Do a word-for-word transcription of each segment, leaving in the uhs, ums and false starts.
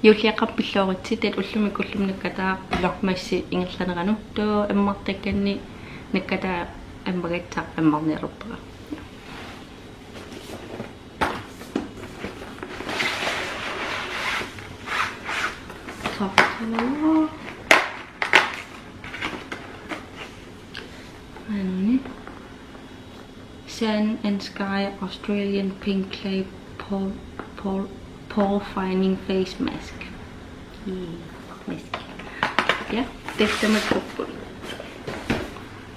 Juulliaqqamik pillooritsi, taava ullumi ullumi nakkataa Vlogmas ingerlanerani. Taava ammartakkanni nakkataa ammagassaq ammarnialerpara. Soorlu. Aana. Sand and Sky Australian Pink Clay Pore, Pore, Pore Fining Face Mask. Ii, mask. Ja, tassa tamakkuupput.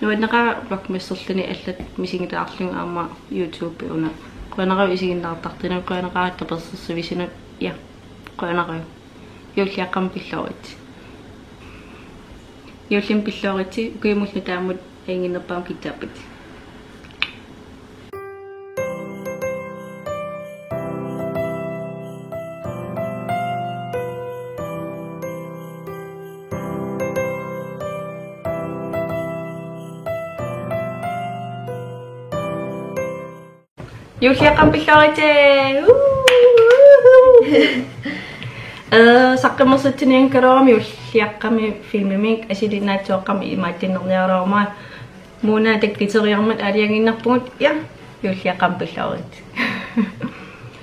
Nuanneqaaq Vlogmaserluni allat misigilaarlugit aamma YouTube una. Qujanaq isiginnaartartunut, qujanaq tapersersuisunut. Ja, qujanaq. Juulliaqqamik pillooritsi. Juullimi pillooritsi, ukiumut nutaammut ajunnginnerpaamik kissaapput. Juulliaqqamik pillooritsi. Uhuhu. Eh, saqqummersitsiniaraluarama juulliaqqami filmimik asuli naatsuaqqami imaattuinnarniaraluarama. Muuna takkuteriarmat aalajangiinnarpugut, ja, juulliaqqamik pillooritsi.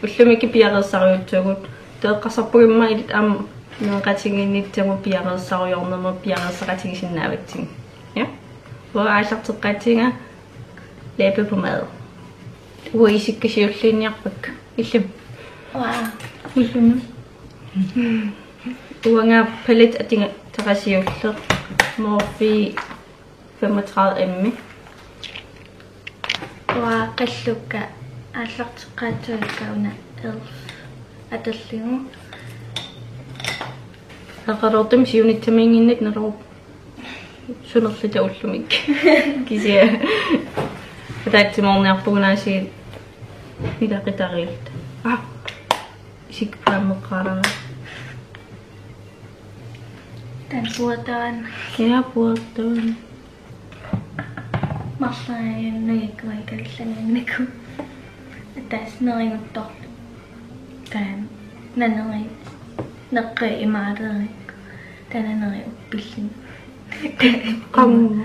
Ullumikkut piareersarujussuugut. Taava eqqarsarpugut immaqa ilissi aamma nereqatigiinnissamut piareersarujoornermut piareersaqatigisinnaavatsigu. Ja. Uanga aallarteqqaassaanga læbepomade. Uanga isikka siulliunniarpakka. Illimmi? Uanga. Illimmi? Uanga palette atugassara siulleq. Morphe femogtredive M. Uanga qallukka aallarteqqaassuakka una e.l.f. atorlugu. Eqqaroortumik siunissamiinnginnakku naluara sunerluta ullumi. Kisianni. Ataatsimoorniarpugut aasiit ilaqutariit. Ah. Isikka paameqqaarara. Taanna puuartuaannarlugu. Ja, puuartuaannarlugu. Marloriarlunga ikkuaikkallanganniku. Ataaseq neriguttorlu. Taanna naneri neqqui imaalerikku. Taanna neri uppilluni. Qamma.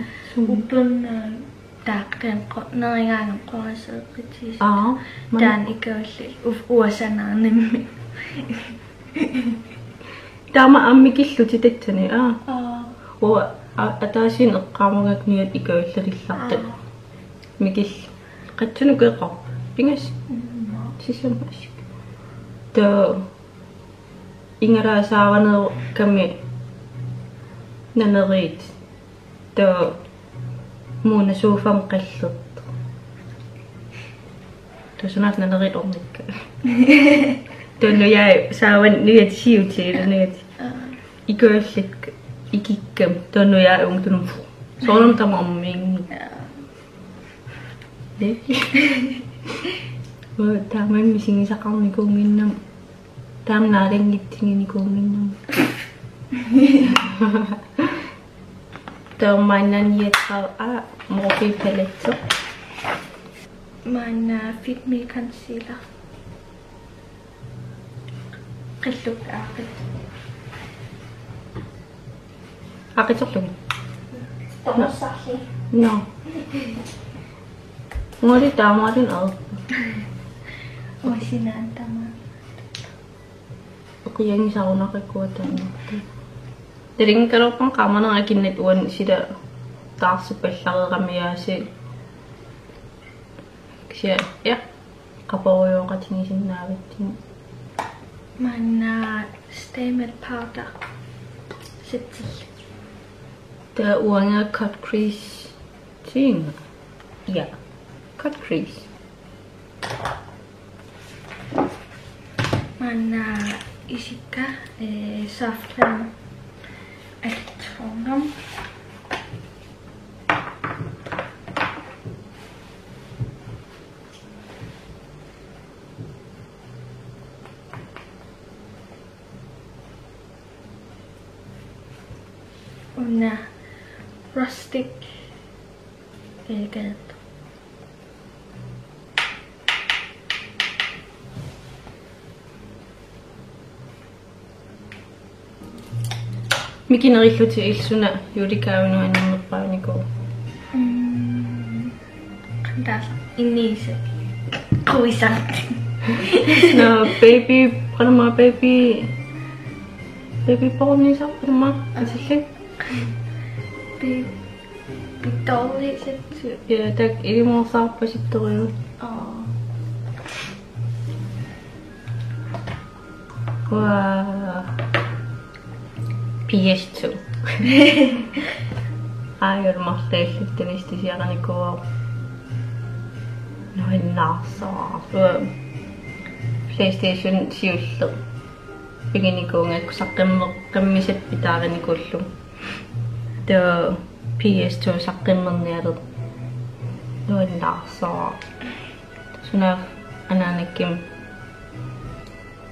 Uppernaaq taakku taanna qo-, nerigaangama qoraseeqatigisoq. Aa, man- Taanna ikkuallit uf-, uasanaarnimmi. Taama aamma mikillutit tassani, aa. Aa. Uanga a-, ataasiinnaq eqqaamagakku nujatta ikkuallalillartut. Aa. Mikillugu. Qatsunukeqor. Pingas. Mm. Sisamat. Taava ingalaa saavanerukkami naneriit. Taava Muuna sofami qallertoq. Taava sunaaffa naneriit ornikka. Taava nujai saavan nujatta siutit, nujatta. Aa. Ikkuallit ikikkami. Taava nujai uunga tunumfu. Soorunami tamarmik. Aa. Taama misigisaqarnikuunnginnama. Taama naalanngitsiginikuunnginnama. Taava maanna niogtredive A Morphe palette. Maanna Fit Me Concealer. Qallukka aaqit. Aqitserlugu. Toqorsarli. No. Nguli taamaalin au. Usinaan taama. Ukiangisarunaqakkua taanna. Talinngikkaluarpara qaamanera akinnat uani sila taarsipallareeramiaasiit. Kisianni, ja. Qaporujooqatigisinnaavatsigu. Maanna Stay Matte Powder. Sitsil. Taava uanga cut crease tiinga. Ja. Cut crease. Maanna isikka, eh, Soft Glam Electronum. Una Rustic Elegant. Mikinerillutit illit suna julegave nuannernerpaanikuuit? Mm. Qantaasa inniisa. Quisart. No, baby, qanormaa baby. Baby browniesaq qanormaa atillit. Bi-, Bittoorliisatsu. Ja, taakku ilimoorsaarpasittorujuit. Aa. Uaa. P S two. Aajuku marluk taalluttuni tisiaranikuuvoq. Nuannaarsuaq. Uaa. PlayStation siulleq piginikuuvunga, saqqummeqqummisat pitaarinikuullugu. Taava P S two saqqummernialerpoq. Nuannaarsuaq. Sunaaffa anaanakkut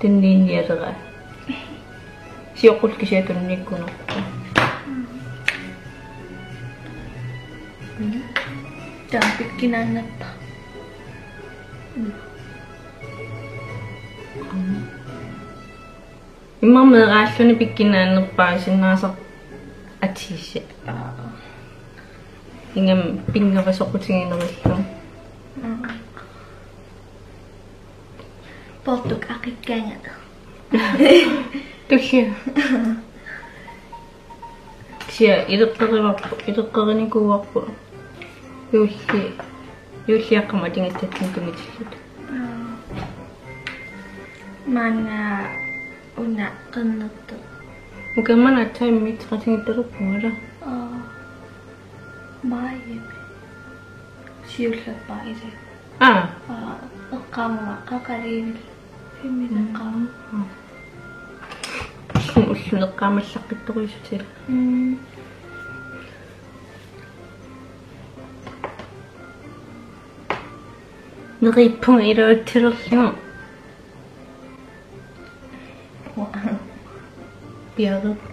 tunniunnialera. Sioqqulluunniit kisianni tunniukkunnarpoq. Taava pikkinaannerpaaq. Immaqa meeraalluni pikkinaannerpaaq sinnaasaq atiisi. Aa. Ingammik pinngavaa soqutiginerullugu. Aa. Portuk aqikkaanga. Tullia. Kisianni ileqqerivarput, ileqqerinikuuarput. Juulli, juulliaqqami atugassatsinni tungitilluta. Aa. Maanna una qernertoq. Ukamana taimmi taqatigittalerpunga. Aa. Maajimi. Siullerpaaq ilaa. Aa. Aa, eqqaamavara qaqaliivil. Filmimi eqqaamavara. Mm. Ulluni eqqaamallaqqittorujuusutit. Mm. Neriuppunga iluatsilerlugu. Wow. Piareerpoq.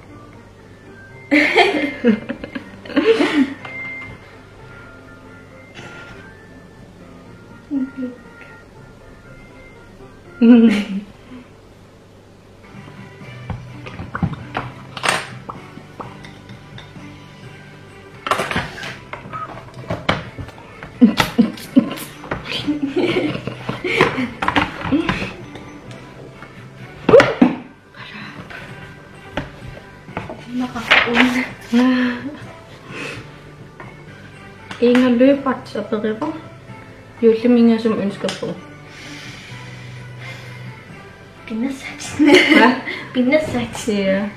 Inga Løbert aperivoq: Juullimi ingasum ønskerpunga? Pinnassat. Hva? Pinnassat. Ja.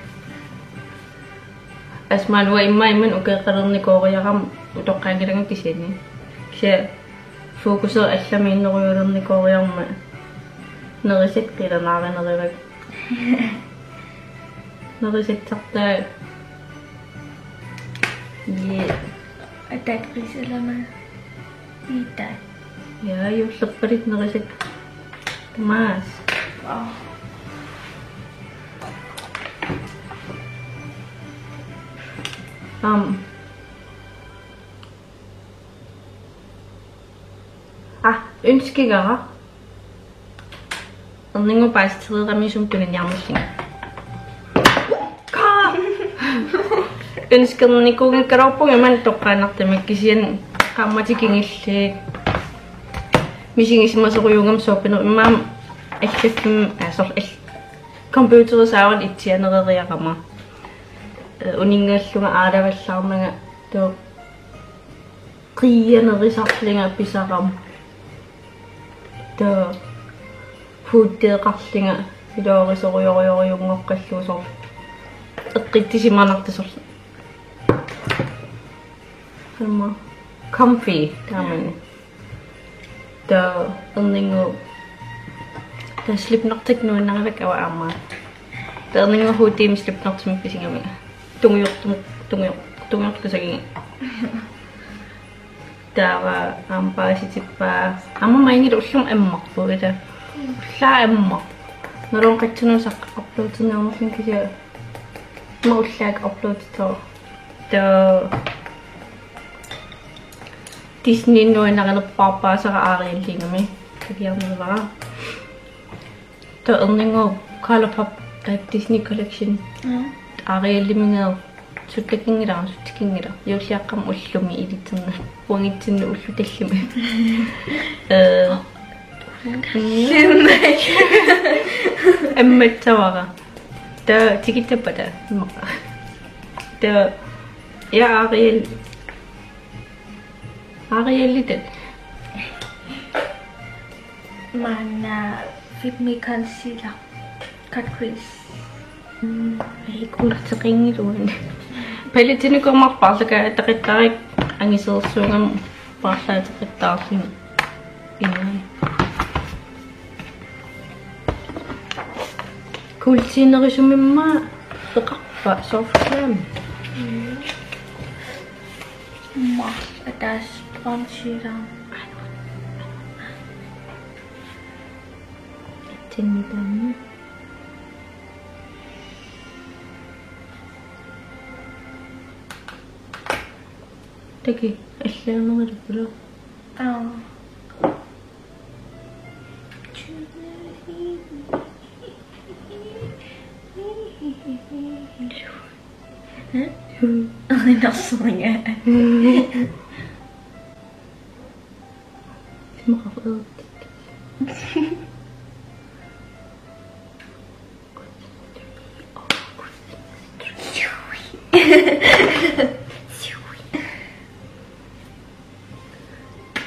Assut maanna uanga immaqa imminut ukioqalernikooriarama utoqqaanngilara kisianni. Kisianni fokusera allamiinnerujalernikooriarmat nerisat qilanaarinerivakka. Nerisassartaa. Ja. Ataat qisalama. Itai. Ja, juullerpaluit nerisat. Tamaasa. Aa. Aam. Aa, ønskigara. Erninnguup paasitereerami sumi tuniniarnissannut. Kaa! Ønskernikuunngikkaluarpunga maanna toqqaannartumik, kisianni qaammatit kingulliit misigisimasorujuugama soorpineq immaqa allaffimmi, aa, soorlu all-, computerip saavanut itsianereriarama. Eh, uninngaallunga aalavallaarnanga taava qiianerisarlunga pisarama. Taava hudeeqarlunga iluarisorujorujorujunngorlugu soorlu. Eqqissisimanartoq soorlu. Aamma comfy taamani. Taava erninnguup, taava Slipknotikkut nuannarivakka uanga aamma. Taava erninnguup hoodienik Slipknotimik pisigama. Tungujortumik, tungujor-, tungujortussagiga. Taava aamma paasitippaa. Aamma maanngilaq ullumi ammarpoq ila. Ullaaq ammarpoq. Nalornqatsunut saqqummerlugu uploaderniarnerlunga kisianni. Aamma ullaaq uploadertoq. Taava Disney nuannarinerpaasara aarialligami. Kaviarnerivara. Taava erninnguup ColourPop, taava Disney Collection. Mm. Arieliminngaanniit suttakinngilara, suttakinngilara. Juulliaqqami ullumi ilitserneq. Uangatsinnut ullut tallimat. Eh, ammassavara. Taava tikittappata. Taava, ja, Ariel. Arielitat. Maanna Fit Me Concealer. Cut Crease. Mm, ei, kuulteqinngilluinnarpara. Palettinik umarpaarlaka taqittarik angisoorsuugami paarlaateqattaarluni. Inuani. Kuultiinerusumimma peqarpa soorlu. Mm. Maas atas concealer. Tinnitammi. Taki, allaanerullu. Aa. Hm? Erinarsuunga. Sumaqarpoq.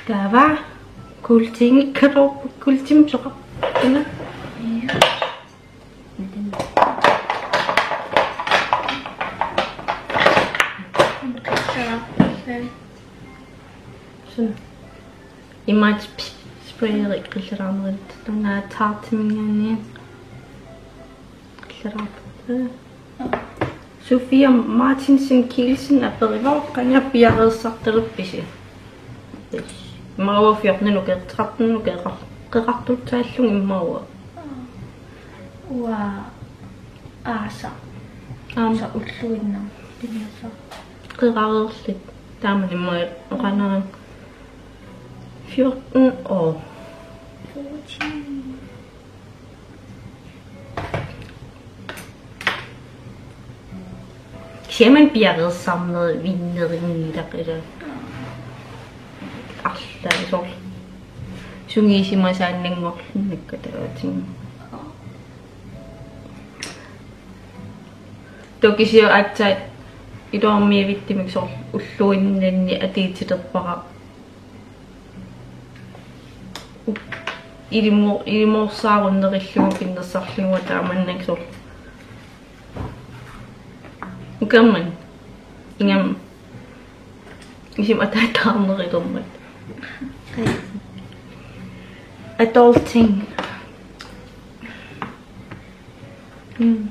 Taava kuultiinngikkaluarpoq, kuultimik soqarpoq. Suna. Imaat spray qillaraarnerit. Taanna Tarteminngaanniit qillaraarput. Sofia Martinsen Kielsen aperivoq: Qanga piareersartalerpisi? Immaqa fjorten ukeertaqartun ukeeqar-, qeqartussaallugu immaqa. Uanga aasaq. Aamma. Aasaq ulluinnarni piniassaq. Qeqareerlutit. Taamani immaqa oqarnera fjorten år. Fourteen. Kisianni piareersarneq vinneqanngilaq ilaa. Arlaat soorlu. Sungiusimasaanngorluinnakku taavaatigut. Taava kisianni aatsaat iluarmiivittumik soorlu ulluinnanni atuutilerpara. Ilimo-, ilimoorsaarunnerillugu pinnersarlugu taamannak soorlu. Ukamman. Ingammik. Isima ataataarnerulermat. Adulting. Mm.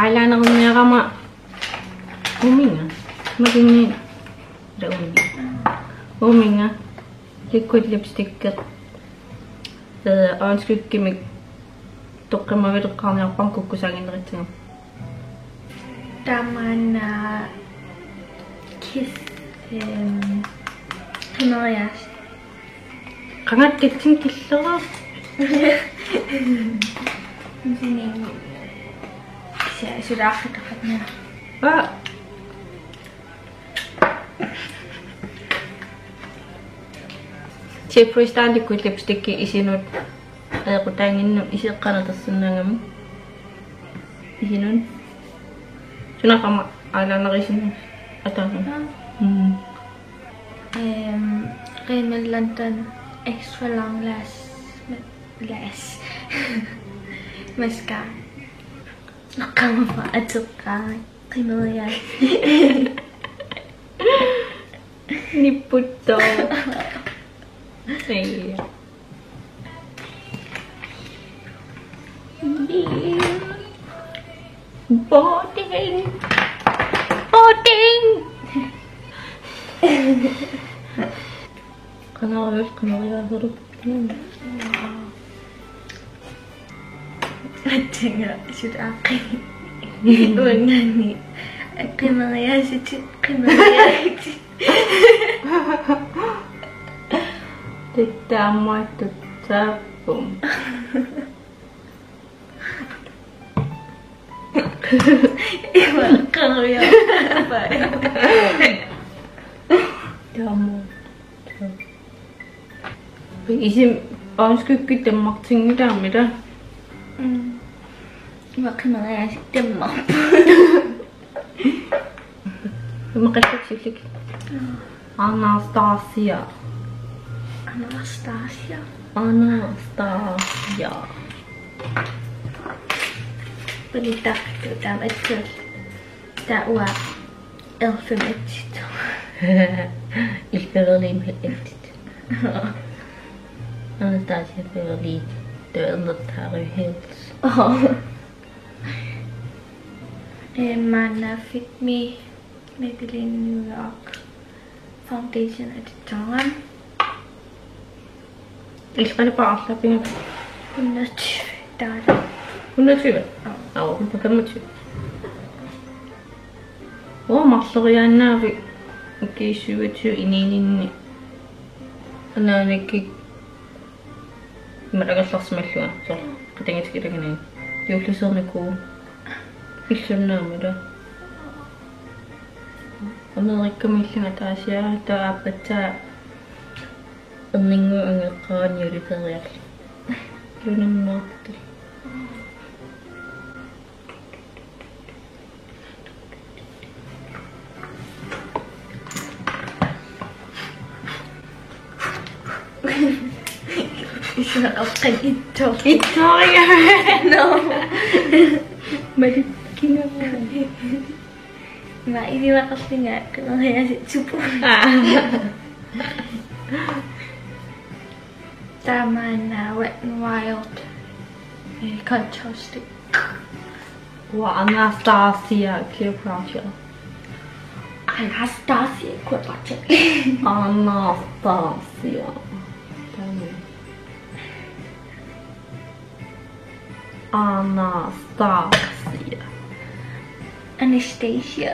Eyelinerunniarama uuminnga. Makinni. Ila uuminnga. Uuminnga. Liquid lipstick. Eh, øjenskyggimik toqqimavileqqaarniarpara kukkusaaginnarissagama. Tamanna Kiss, ehm, qimeriaasut. Qangat kitsin killera. Sini. Kisianni sulaartaqarniarpara. Aa. Jeffree Star liquid lipstick isinut. Equtaanginnut iseqqana tassunnaagami. Isinut. Sunaqama eyeliner isinut. Ataanut. Mm. Ehm, Rimmel London extra long lash, lash. Mascara. Qamapa ateqqaarami. Qimeriaasut. Nipputtoq. Ei. Boating. Boating. Qangarujussuaq qimeriaaserup. Atsinga sut aaqqi. Uanngaanniit. Qimeriaasitit, qimeriaasitit. Taamaattussaapput. Ima qaruja. Taama. Isim øjenskygge Danmarktinngilaq aamma. Mm. Ima qimeriaasik Danmark. Ima qassatillik. Anastasia. Anastasia. Anastasia. Panitartut taama attuul. Taava L fem et. Ilperilim et. Anastasia Beverly. Taava Hills. Oh. Eh, maanna Fit Me, Maybelline New York Foundation atussagama. Illit qanoq paarlappiga? Hundrede tyve taala. Hundrede tyve? Aa. Aa, hundrede femogtyve. Uanga marloriaannaavik ukiut syvogtyve inuuninni. Anaanakkut imaluunniit angerlarsimallunga, soorlu qatanngutikka ilagineq. Juulliusernikuuvoq. Illunnaammata. Amerikamiillunga ataasiarlunga, taava aappassaa erninnguup angajoqqaani juleteriarlunga. Ilungersunartut. Isaqartan ittor. Ittoriga. No. Malikkinga. Ma iviaqarlunga qimeriaasitsupu. Aa. Taamaanna Wet n Wild, eh, contour stick. Uanga Anastasia Cleopatra. Anastasia Cleopatra. Anastasia. Taama. Anastasia. Anastasia.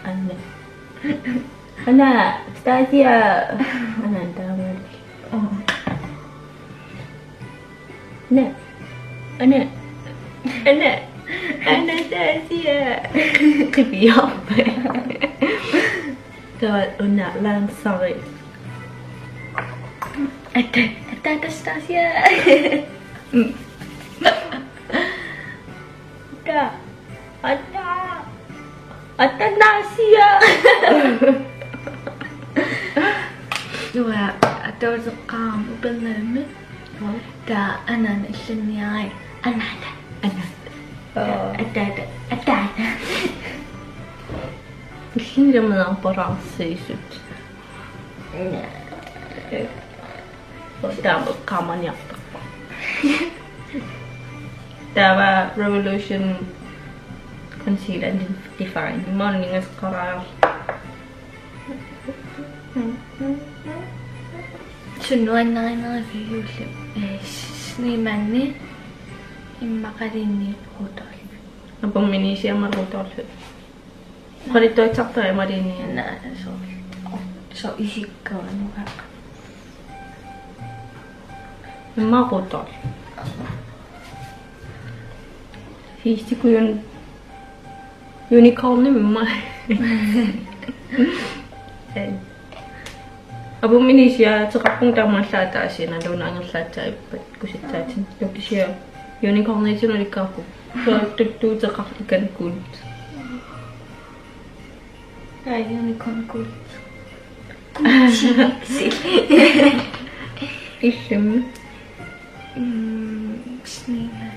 Anna. Anastasia. Anna, taama. Oh. Anna. Anna. Anna. Anastasia. Qipiarpa. Taava una Lansari. Atta, atta, Anastasia. Mm. Atta, atta, Anastasia. Uanga atuuteqqaarama upernaammi. Aa. Taava anaana illinniarai. Anaana. Anaana. Aa. Atta, atta, atta. Illinniarami palaarsiisut. Taama eqqaamaniartarpoq. Taava Revolution Conceal and Define. Maanna ningaseqqaarlunga. Sunnuannarinerisiuk? Eh, Sneemanni immaqaluunniit Rudolph. Apummut inissi aamma Rudolph. Palittuatsartaa imaluunniit. Naa, so, so isikkoq anuga. Immaqa Rudolph. Hiistikujun unicornimik immaqa. Apummut inissi ateqarpunga taamaallaat ataasiinnaq, una angerlaatsaat ippat kusitsaatin. Taava kisianni unicorniutinik ulikkaarpunga. Taava tuttuuteqarlunga kuut. Ai, unicorn kuut. Illimmi? Mm, Sneeman.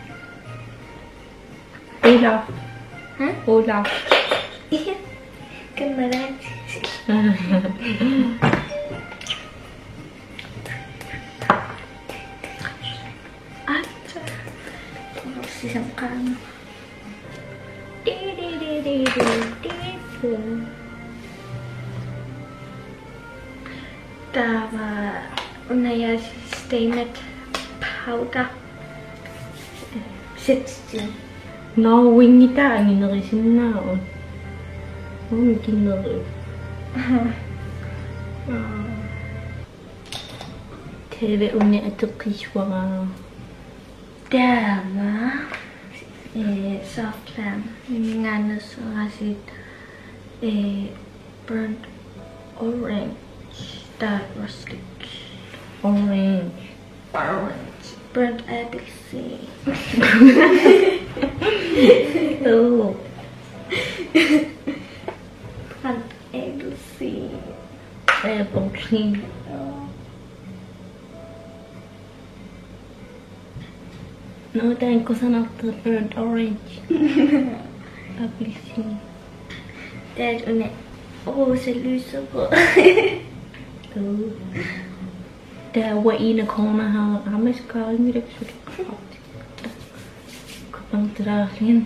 Olaf. Hæ? Olaf. Kammalaat. Aatsaat. Sisamat qaangerput. Di, di, di, di, di, di, di. Taava una Stay Matte powder. Sixteen. Nå, wingi taanginerisinnaagut. Wingi kineri. Tæve unni ateqqissuara. Taama. Eh, soft lamb. Mingaanneersoq aasiit, eh, burnt orange. Dark rustic. Orange. Orange. Burnt appleseed. Oh. Burnt appleseed. Appleseed. Oh. No, thank you, son of the burnt orange. Appleseed. That one. Oh, so loose. Oh. That what in the corner, how I miss calling it actually. Come to that again.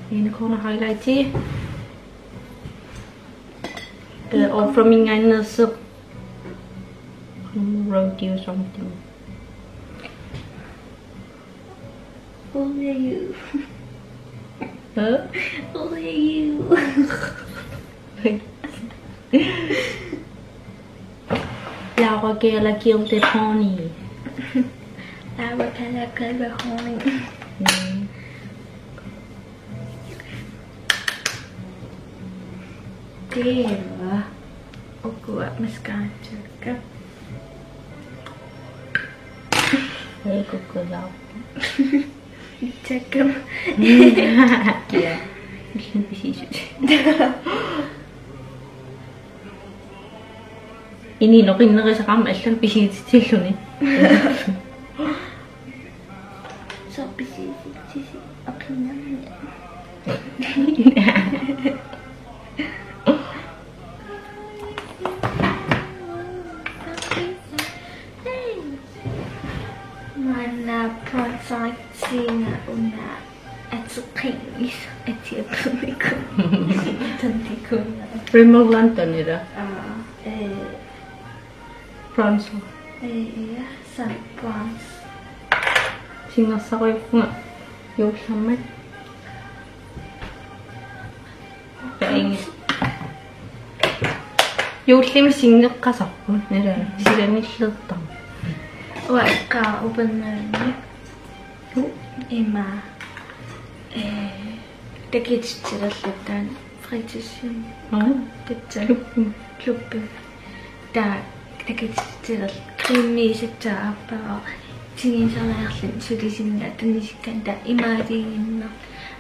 In the corner highlight here. The, or from in the soup. Roti or something. Only you. Huh? Only you. Laura Geller killed the pony. Laura Geller killed the pony. Mm. There. Ukua mascara. Hey, kukkulaarpoq. Itsakkam. Ja. Illit pisiisut. Ini noqinnerisaqarmat allamik pisiutitsilluni. Soorlu pisiutitsisi oqinnerni. Maanna bronzersiinnaq una ateqqinngisoq atiapernikut. Tandikuna. Rimmel London ila. Aa, eh. Bronzer. Eh, ja, så bronze. Singersarujuuffugit juullermat. Taingi. Juullimi singeqqasarput, nila silanillertarmat. Uanga eqqaavara upernavianni. Ima. Eh, takititsilerlugu taanna fritidshjem. Aa. Tassa. Klubbimi. Klubbimi. Taava takititsilerlugu creamiusassaa aappaa. Tingisariarluni sulisinnaat tunisikkaanni taava imaaliiginnarlugu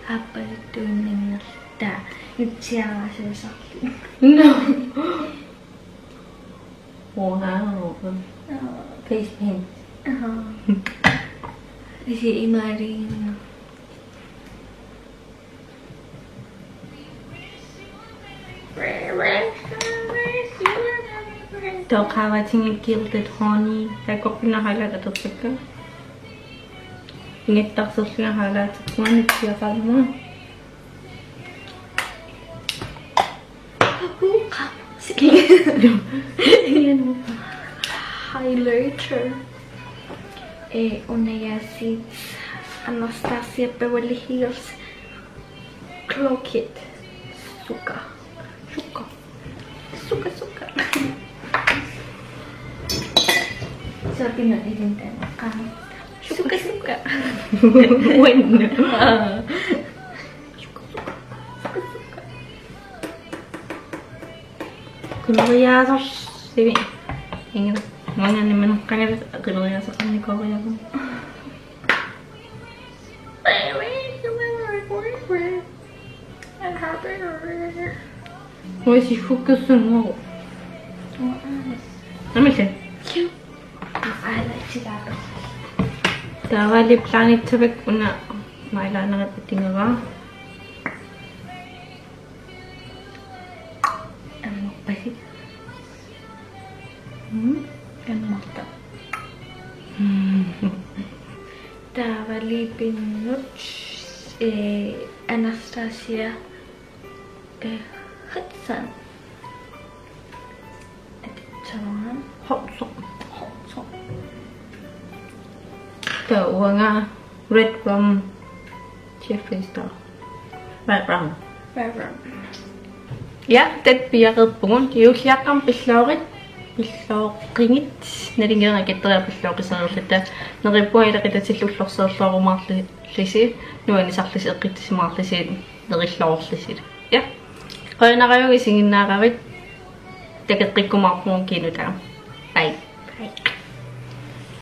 aappaluttuinnanngorlugu. Taava nutsiaraasuusarlugu. No. Wow. Aa. Face paint. Aha. Isi imaaliiginnarlugu. Taava qaavatigut Gilded Honey, taakkorpiaq highlight atortakka. Ingattarserlunga highlighterpunga nutsiaqarama. Highlighter. Eh, una aasiit Anastasia Beverly Hills Glow Kit. Sukka. Sukka. Sukka, sukka. Sukka, sukka. Uanna. Aa. Sukka, sukka. Sukka, sukka. Qileriaasarsivik. Inga. Maanngaanniit maneqqanngilaq qileriaasaqarnikuugaluarlunga. Uanga siggukkussunnguuvoq. Aamma. Taava lip linitavik una eyelinerit atugaraa. Ammarpasi. Mm. Ammarta. Mm. Taava lipinnut, eh, Anastasia, eh, Hudson. Hudson. Hudson. Hudson. Taava uanga Red Rum Jeffree Star. Red Rum. Red Rum. Ja, taava piareerpugut. Juulliaqqamik pilloorit. Pillooqqigit, nalingeeraq katteria pillooqqisereerluta. Neriuppunga ila qitatillu ullorsiorluarumaarlusi, nuannisarlusi eqqissisimaarlusi, nerilluarlusi. Ja. Qujanarujussuaq isiginnaarakkit, takoqqikkumaarpugut kiinutaam. Bye. Bye.